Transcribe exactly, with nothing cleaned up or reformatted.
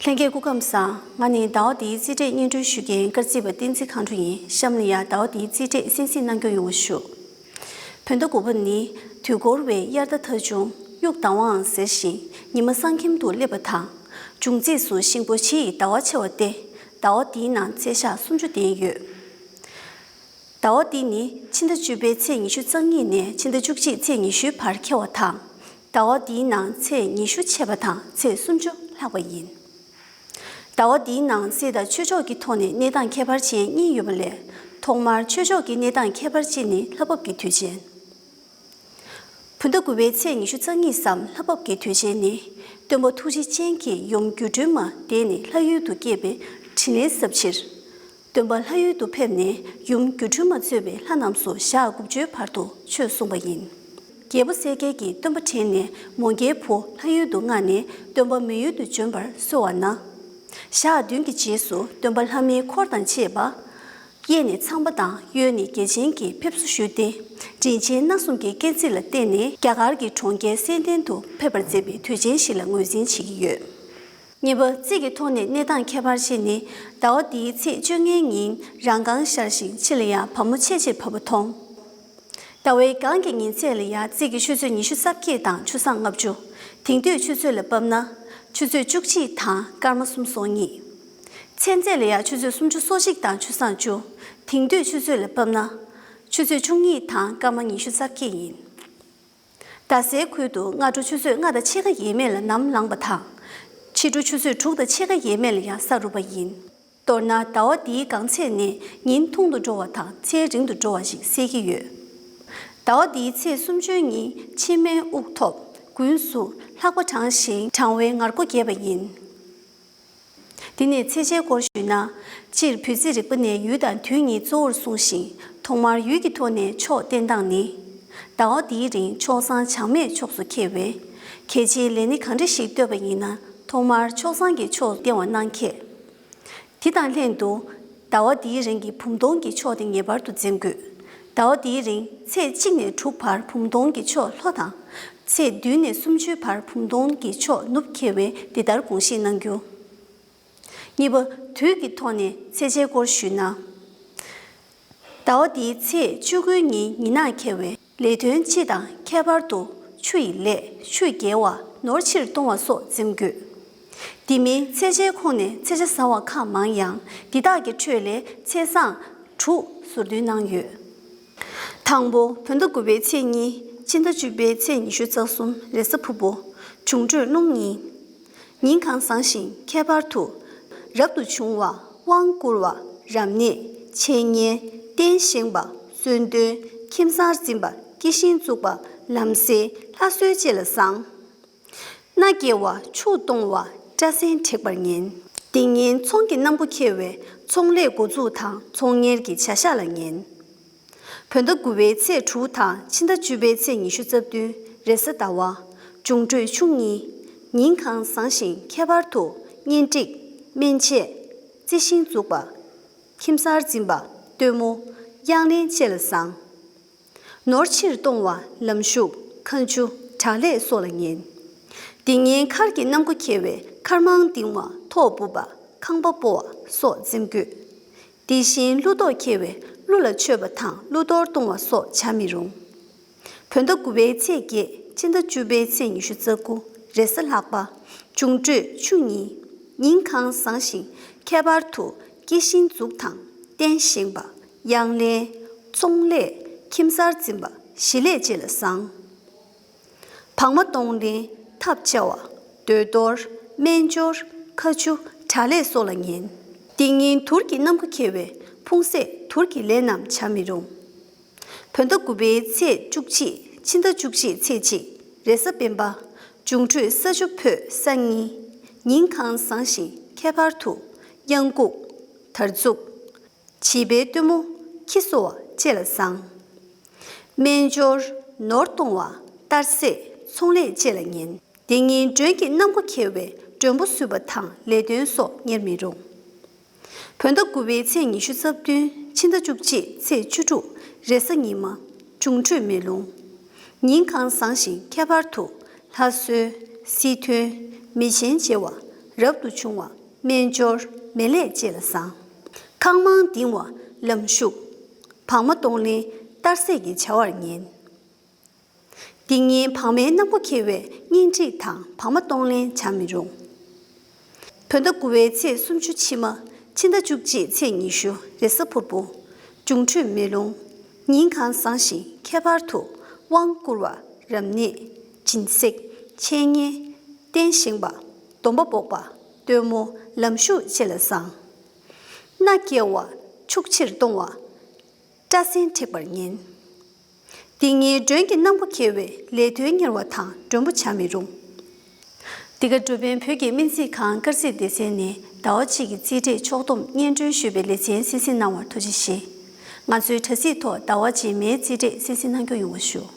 ལྷན་རྒྱས་སྐུ་ཁམས་བཟང་། ང་ནི་ཟླ་བ་འདིའི་རྩིས་འབྲས་སྙན་སྒྲོན་ཞུ་མཁན་སྐར་རྩིས་པ་བསྟན་འཛིན་མཁའ་འགྲོ་ཡིན། གཤམ་ལ་ཡང་ཟླ་བ་འདིའི་རྩིས་འབྲས་གསན་གཟིགས་གནང་སྐྱོང་ཡོང་བ་ཞུ། བོད་ཟླ་དགུ་པ་ནི་དུས་འཁོར་བའི་དབྱར་ཟླ་ཐ་ཆུང་དབྱུག་ཟླ་བའང་ཟེར་ཞིང་ཉི་མ་གསང་ཁྱིམ་དུ་སླེབས་པ་དང་། འབྱུང་རྩིས་སུ་ཤིང་ཕོ་བྱི་ཡི་ཟླ་བ་ཆེ་བ་སྟེ། ཟླ་བ་འདིའི་ནང་ཚེས་ཞག་སུམ་ཅུ་ལྡན་ཡོད། ཟླ་བ་འདི་ནི་ཕྱི་ཟླ་བཅུ་པའི་ཚེས་ཉི་ཤུ་རྩ་གཉིས་ནས་ཕྱི་ཟླ་བཅུ་གཅིག་ཚེས་ཉི་ཤུའི་བར་འཁེལ་བ་དང་། ཟླ་བ་འདིའི་ནང་ཚེས་ཉི་ཤུ་ཆད་པ་དང་ཚེས་སུམ་ཅུ་ལྷག་པ་ཡིན། ཟླ་བ་འདིའི་ནང་རྩིས་དང་ཆོས་ཕྱོགས་ཀྱི་ཐོག་ནས་གནས་སྟངས་ཁྱད་པར་ཅན་གཉིས་ཡོད་པ་ལས། ཐོག་མར་ཆོས་ཕྱོགས་ཀྱི་གནས་སྟངས་ཁྱད་པར་ཅན་ནི་ལྷ་བབས་ཀྱི་དུས་ཆེན། བོད་ཟླ་དགུ་པའི་ཚེས་ཉི་ཤུ་རྩ་གཉིས་སམ་ལྷ་བབས་ཀྱི་དུས་ཆེན་ནི། སྟོན་པ་ཐུགས་རྗེ་ཅན་གྱིས་ཡུམ་སྒྱུ་འཕྲུལ་མ་དེད་ནས་ལྷ་ཡུལ་དུ་སྐྱེས་པའི་དྲིན་ལན་གཟབ་ཕྱིར། སྟོན་པ་ལྷ་ཡུལ་དུ་ཕེབས་ནས་ཡུམ་སྒྱུ་འཕྲུལ་མ་གཙོས་པའི་ལྷ་རྣམས་སུ་ཞག་དགུ་བཅུའི་བར་དུ་ཆོས་གསུངས་པ་ཡིན། རྒྱལ་པོ་གསལ་རྒྱལ་གྱིས་སྟོན་པ་དྲངས་ནས་མོའུ་འགལ་བུ་ལྷ་ཡུལ་དུ་མངགས་ནས་སྟོན་པ་མི་ཡུལ་དུ་བྱོན་པར་གསོལ་བ་ན། ཞག་བདུན་གྱི་རྗེས་སུ་སྟོན་པ་ལྷ་མིའི་འཁོར་དང་བཅས་པ། གཡས་ནས་ཚངས་པ་དང་གཡོན་ནས་རྒྱལ་ཆེན་གྱིས་ཕེབས་བསུ་ཞུས་ཏེ། དྲིན་ཆེན་སྣ་གསུམ་གྱི་སྐྱེ་ཚིག་ལ་བརྟེན་ནས་རྒྱ་གར་གྱི་གྲོང་ཁྱེར་སེ་ཏན་དུ་ཕེབས་པར་མཛད་པའི་དུས་ཆེན་ཞིག་ལ་ངོས་འཛིན་བྱེད་ཀྱི་ཡོད། གཉིས་པ། རྩིས་ཀྱི་ཐོག་ནས་གནས་སྟངས་ཁྱད་པར་ཅན་ནི། ཟླ་བ་འདིའི་ཚེས་བཅོ་ལྔའི་ཉིན་རང་གང་ཤར་ཞིང་ཕྱི་ལ་ཡང་བ་མོ་ཆེས་ཆེར་བབས་པ་མཐོང་། ཟླ་བའི་གང་གི་ཉིན་ཚེས་ལ་ཡང་རྩིས་ཀྱི་ཆུ་ཚོད་ཉི་ཤུ་རྩ་བརྒྱད་དང་ཆུ་སྲང་ལྔ་བཅུ། དེང་དུས་ཆུ་ཚོད་ལ་བབས་ན། ཆུ་ཚོད་བཅུ་གཅིག་དང་སྐར་མ་སུམ་སོ་གཉིས། ཚེས་ཚད་ལ་ཡང་ཆུ་ཚོད་སུམ་ཅུ་སོ་གཅིག་དང་ཆུ་སྲང་བཅུ། དེང་དུས་ཆུ་ཚོད་ལ་བབས་ན། ཆུ་ཚོད་བཅུ་གཉིས་དང་སྐར་མ་ཉི་ཤུ་རྩ་བརྒྱད་ཡིན། རྡ་སའི་ཁུལ་དུ་སྔ་དྲོ་ཆུ་ཚོད་ལྔ་དང་ཕྱེད་ཀ་ཡས་མས་ལ་ནམ་ལངས་པ་དང་། ཕྱི་དྲོ་ཆུ་ཚོད་དྲུག་དང་ཕྱེད་ཀ་ཡས་མས་ལ་ཡང་ས་རུབ་པ་ཡིན། མདོར་ན་ཟླ་བ་འདིའི་གང་ཚད་ནས་ཉིན་ཐུང་དུ་འགྲོ་བ་དང་ཚེས་རིང་དུ་འགྲོ་བ་ཞིག་གསལ་གྱི་ཡོད། ཟླ་བ་འདིའི་ཚེས་སུམ་ཅུའི་ཉིན་ཕྱི་མའི་དབུགས་ཐོབ། དགུན་གཟུགས་ལྷགས་པ་གྲང་ཞིང་གྲང་བའི་ངར་སྒོ་རྒྱས་པ་ཡིན། འདི་ནས་ཚེས་ཆའི་སྐོར་ཞུས་ན། སྤྱིར་བོད་རྩིས་རིག་པ་ནས་ཡུལ་དང་དུས་གཉིས་གཙོ་བོར་གསུངས་ཤིང་ཐོག་མར་ཡུལ་གྱི་ཐོག་ནས་ཕྱོགས་བསྟན་སྟངས་ནི། ཟླ་བ་འདིའི་རིང་ཕྱོགས་བཟང་བྱང་སྨད་ཕྱོགས་སུ་འཁེལ་བས། གལ་ཆེའི་ལས་སྣེ་གང་འདྲ་ཞིག་གཏོད་པ་ཡིན་ན་ཐོག་མར་ཕྱོགས་བཟང་གི་ཕྱོགས་བསྟན་པ་གནང་གལ། དེ་དང་ལྷན་དུ། ཟླ་བ་འདིའི་རིང་གི་བུམ་སྟོང་གི་ཕྱོགས་དེ་ངེས་པར་དུ་འཛེམ་དགོས། ཟླ་བ་འདིའི་རིང་ཚེས་གཅིག་ནས་དྲུག་བར་བུམ་སྟོང་གི་ཕྱོགས་ལྷོ་དང་། ཚེས་བདུན་ནས་སུམ་ཅུའི་བར་བུམ་སྟོང་གི་ཕྱོགས་ནུབ་འཁེལ་བས་འདི་ལྟར་དགོངས་བཞེས་གནང་རྒྱུ། གཉིས་པ། དུས་ཀྱི་ཐོག་ནས་ཚེས་ཆའི་སྐོར་ཞུས་ན། ཟླ་བ་འདིའི་ཚེས་བཅུ་དགུའི་ཉིན་ཉི་ནག་འཁེལ་བས་ལས་དོན་སྤྱི་དང་ཁྱད་པར་དུ་ཆུ་ཡི་ལས་ཆུ་རྒྱལ་བ་ནོར་ཕྱིར་གཏོང་བ་སོགས་འཛེམ་དགོས། འདི་མིན་ཚེས་ཆའི་ཁོངས་ནས་ཚེས་ཆ་ཟ་བ་ཁག་མང་ཡང་འདི་དག་གི་ཁྲོད་ལས་ཚེས་བཟང་དྲུག་ཟུར་འདོན་གནང་ཡོད། དང་པོ། བོད་ཟླ་དགུ་པའི་ཚེས་གཉིས། ཕྱི་ཟླ་བཅུ་པའི་ཚེས་ཉི་ཤུ་རྩ་གསུམ། རེས་གཟའ་ཕུར་བུ། འབྱུང་འཕྲོད་རླུང་ཡིན། ཉིན་གང་བཟང་ཞིང་ཁྱད་པར་དུ། རབ་ཏུ་བྱུང་བ། དབང་བསྐུར་བ། རབ་གནས། འཆད་ཉན། རྟེན་བཞེངས་པ། གསོལ་སྟོན། ཁྱིམ་གསར་འཛིན་པ། སྐྱེད་ཤིང་བཙུགས་པ། ལམ་སེལ། ལྷ་གསོལ་བཅས་ལ་བཟང་། མནའ་སྐྱེལ་བ། ཕྱུགས་གཏོང་བ། སྐྲ་སེན་བྲེག་པར་ཉེན། འདི་ཉིན་ཚོང་གི་གནམ་སྒོ་འཁེལ་བས་ཚོང་ལས་འགོ་འཛུགས་དང་ཚོང་གཉེར་གྱི་བྱ་གཞག་ལ་ཉེན། བོད་ཟླ་དགུ་པའི་ཚེས་དྲུག་དང་ཕྱི་ཟླ་བཅུ་པའི་ཚེས་ཉི་ཤུ་རྩ་བདུན། རེས་གཟའ་ཟླ་བ། འབྱུང་འཕྲོད་ཆུ་གཉིས། ཉིན་གང་བཟང་ཞིང་ཁྱད་པར་དུ་གཉེན་སྒྲིག་སྨན་དཔྱད། རྩི་ཤིང་འཛུགས་པ། ཁྱིམ་གསར་འཛིན་པ། སྟོན་མོ། གཡང་ལེན་བཅས་ལ་བཟང་། ནོར་ཕྱིར་གཏོང་བ། ལམ་ཞུགས། ཁ་མཆུ། དྲག་ལས་སོགས་ལ་ཉེན། འདི་ཉིན་མཁར་གྱི་གནམ་སྒོ་འཁེལ་བས་མཁར་མང་ལྡིང་བ། ཐོག་ཕུབ་པ། ཁང་པ་སྤོ་བ་སོགས་འཛེམ་དགོས། དེ་བཞིན་ཀླུ་ཐོག་འཁེལ་བས་ཀླུ་ལ་མཆོད་པ་དང་ཀླུ་གཏོར་གཏོང་བ་སོགས་བྱ་མི་རུང་། བོད་ཟླ་དགུ་པའི་ཚེས་བརྒྱད། ཕྱི་ཟླ་བཅུ་པའི་ཚེས་ཉི་ཤུ་རྩ་དགུ། རེས་གཟའ་ལྷག་པ། འབྱུང་འཕྲོད་ཆུ་གཉིས། ཉིན་གང་བཟང་ཞིང་ཁྱད་པར་དུ་སྐྱེད་ཤིང་འཛུགས་དང་རྟེན་བཞེངས་པ། གཡང་ལེན། ཚོང་ལས། ཁྱིམ་གསར་འཛིན་པ། ཞི་ལས་བཅས་ལ་བཟང་། བག་མ་གཏོང་ལེན། ཐབ་བཅའ་བ། མདོས་གཏོར། སྨན་སྦྱོར། ཁ་མཆུ། དྲག་ལས་སོགས་ལ་ཉེན། འདི་ཉིན་དུར་གྱི་གནམ་སྒོ་འཁེལ་བས་ཕུང་སྲེག་དུར་གྱི་ལས་རྣམས་བྱ་མི་རུང་། བོད་ཟླ་དགུ་པའི་ཚེས་བཅུ་གཅིག། ཕྱི་ཟླ་བཅུ་གཅིག་ཚེས་གཅིག། རེས་གཟའ་སྤེན་པ། འབྱུང་འཕྲོད་ས་ཆུ་བོད་ས་གཉིས། ཉིན་གང་བཟང་ཞིང་ཁྱད་པར་དུ་གཡང་འགུགས། དར་འཛུགས། བྱིས་པའི་སྟོན་མོ། ཁྱི་གསོ་བ་བཅས་ལ་བཟང་། སྨན་སྦྱོར། ནོར་གཏོང་བ། གཏར་སྲེག། ཚོང་ལས་བཅས་ལ་ཉེན། འདི་ཉིན་མགྲོན་གྱི་གནམ་སྒོ་འཁེལ་བས་མགྲོན་པོ་བསུ་བ་དང་ལས་དོན་སོགས་གཉེར་མི་རུང་། བོད་ཟླ་དགུ་པའི་ཚེས་ཉི་ཤུ་རྩ་བདུན། ཕྱི་ཟླ་བཅུ་གཅིག་ཚེས་བཅུ་དྲུག། རེས་གཟའ་ཉི་མ། འབྱུང་འཕྲོད་མེ་རླུང་། ཉིན་གང་བཟང་ཞིང་ཁྱད་པར་དུ་ལྷ་གསོལ། སྲིད་ཐོན། མི་ཆེན་བྱེ་བ། རབ་ཏུ་བྱུང་བ། སྨན་སྦྱོར་མེ་ལྷས་བཅས་ལ་བཟང་། ཁང་མང་ལྡིང་བ་ལམ་ཞུགས། བག་མ་གཏོང་ལེན་གཏར་སྲེག་གི་བྱ་བར་ཉན། འདི་ཉིན་བག་མའི་སྣམ་བུ་འཁྱེར་བས་གཉེན་སྒྲིག་དང་བག་མ་གཏོང་ལེན་བྱ་མི་རུང་། བོད་ཟླ་དགུ་པའི་ཚེས་སུམ་ཅུ་ཕྱི་མ། ཕྱི་ཟླ་བཅུ་གཅིག་ཚེས་ཉི་ཤུ་རེས་གཟའ་ཕུར་བུ། འབྱུང་འཕྲོད་མེ་རླུང་། ཉིན་གང་བཟང་ཞིང་ཁྱད་པར་དུ་དབང་བསྐུར་བ། རབ་གནས། སྦྱིན་སྲེག་འཆད་ཉན། རྟེན་བཞེངས་པ། སྡོམ་པ་འབོགས་པ། སྟོན་མོ་ལམ་ཞུགས་བཅས་ལ་བཟང་། མནའ་བསྐྱལ་བ། ཕྱུག་ཕྱིར་གཏོང་བ། སྐྲ་སེན་བྲེག་པར་ཉན། འདི་ཉིན་མགྲོན་གྱི་སྣམ་བུ་འཁྱེར་བས་ལས་དོན་གཉེར་བ་དང་མགྲོན་པོ་བྱ་མི་རུང་། འདི་ག་འགྲོ་ཕན་བོད་ཀྱི་སྨན་རྩིས་ཁང་སྐར་རྩིས་སྡེ་ཚན་ནས་ཟླ་བ་གཅིག་གི་རྩིས་འབྲས་ཕྱོགས་བསྡོམས་སྙན་སྒྲོན་ཞུས་པའི་ལེ་ཚན་གསན་གཟིགས་གནང་བར་ཐུགས་རྗེ་ཆེ། ང་ཚོའི་དྲ་ཚིགས་ཐོག་ཟླ་བ་རྗེས་མའི་རྩིས་འབྲས་གསན་གཟིགས་གནང་སྐྱོང་ཡོང་བ་ཞུ།